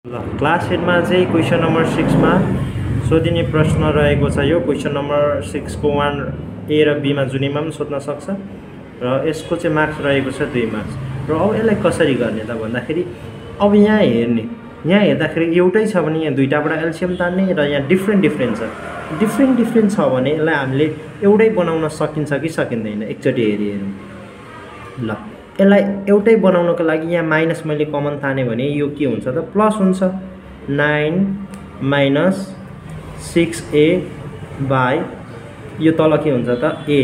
ल क्लास 8 मा चाहिँ क्वेशन नम्बर 6 मा सोधिने प्रश्न रहेको छ। यो क्वेशन नम्बर 6 को 1 ए र बी मा जुनीमा पनि सोध्न सक्छ र यसको चाहिँ मार्क्स रहेको छ 2 मार्क्स। र अब यसलाई कसरी गर्ने त भन्दाखेरि अब यहाँ हेर्दाखेरि एउटै छ भने यहाँ दुईटाबाट एलसीएम तान्ने र यहाँ डिफ्रेन्ट छ। डिफ्रेन्ट छ भने यसलाई हामीले एउटै बनाउन सकिन्छ कि सकिँदैन एकचोटि हेरौँ। ल यसलाई एउटै बनाउनको लागि यहाँ माइनस मैले कमन ताने भने यो के हुन्छ त प्लस हुन्छ। 9 माइनस 6a बाई यो तल के हुन्छ त a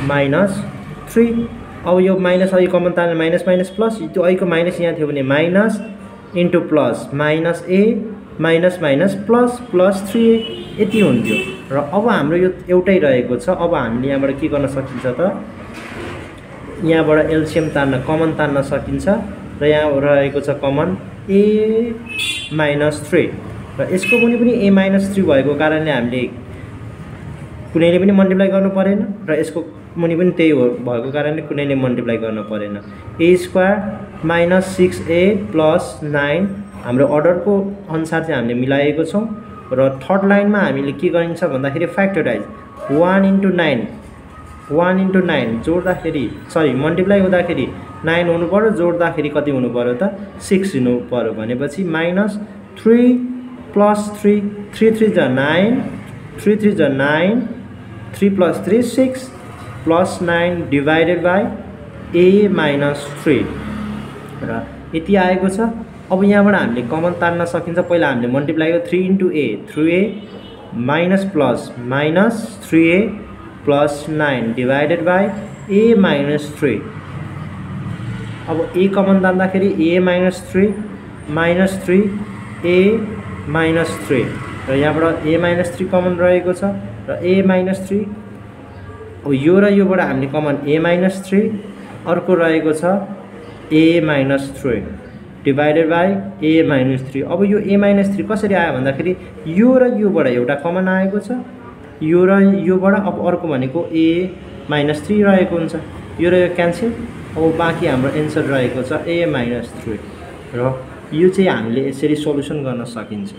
माइनस 3। अब यो माइनस अहिले कमन ताने माइनस प्लस त्यो अहिलेको माइनस यहाँ थियो भने minus into plus minus a minus plus 3a यति हुन्थ्यो। र अब हाम्रो यो एउटै रहेको छ। अब हामीले यहाँबाट के गर्न सकिन्छ त यहाँबाट एलसीएम तान्न कमन तान्न सकिन्छ र यहाँ रहेको छ कमन a माइनस 3 र यसको पनि a माइनस 3 भएको कारणले हामीले कुनैले पनि मल्टिप्लाई गर्नु परेन र यसको मुनि पनि त्यही भएको कारणले कुनैले मल्टिप्लाई गर्नु परेन। a square minus 6a plus 9 हाम्रो अर्डरको अनुसार चाहिँ हामीले मिलाएको छौँ। र थर्ड लाइनमा हामीले के गरिन्छ भन्दाखेरि फ्याक्टराइज 1 इन्टु 9 जोड्दाखेरि सरी मल्टिप्लाई हुँदाखेरि 9 हुनु पर्यो, जोड्दाखेरि कति हुनु पर्यो त 6 हुनु पर्यो। भनेपछि माइनस 3 प्लस 3 3 जा 9 3 जा 9 3 plus 3 6 plus 9 divided by a minus 3 र यति आएको छ। अब यहाँबाट हामीले कमन तान्न सकिन्छ। पहिला हामीले मल्टिप्लाई गर्यो 3 into a 3a minus plus minus 3a plus 9 divided by a minus 3। अब a कमन तान्दाखेरि a माइनस 3 a माइनस 3 र यहाँबाट a माइनस 3 कमन रहेको छ र a माइनस 3। अब यो र योबाट हामीले कमन a माइनस 3 अर्को रहेको छ a minus 3 divided by a minus 3। अब यो a माइनस 3 कसरी आयो भन्दाखेरि यो र योबाट एउटा कमन आएको छ, यो र योबाट अब अर्को भनेको a माइनस 3 रहेको हुन्छ। यो र यो क्यान्सल। अब बाँकी हाम्रो एन्सर रहेको छ a माइनस 3 र यो चाहिँ हामीले यसरी सोल्युसन गर्न सकिन्छ।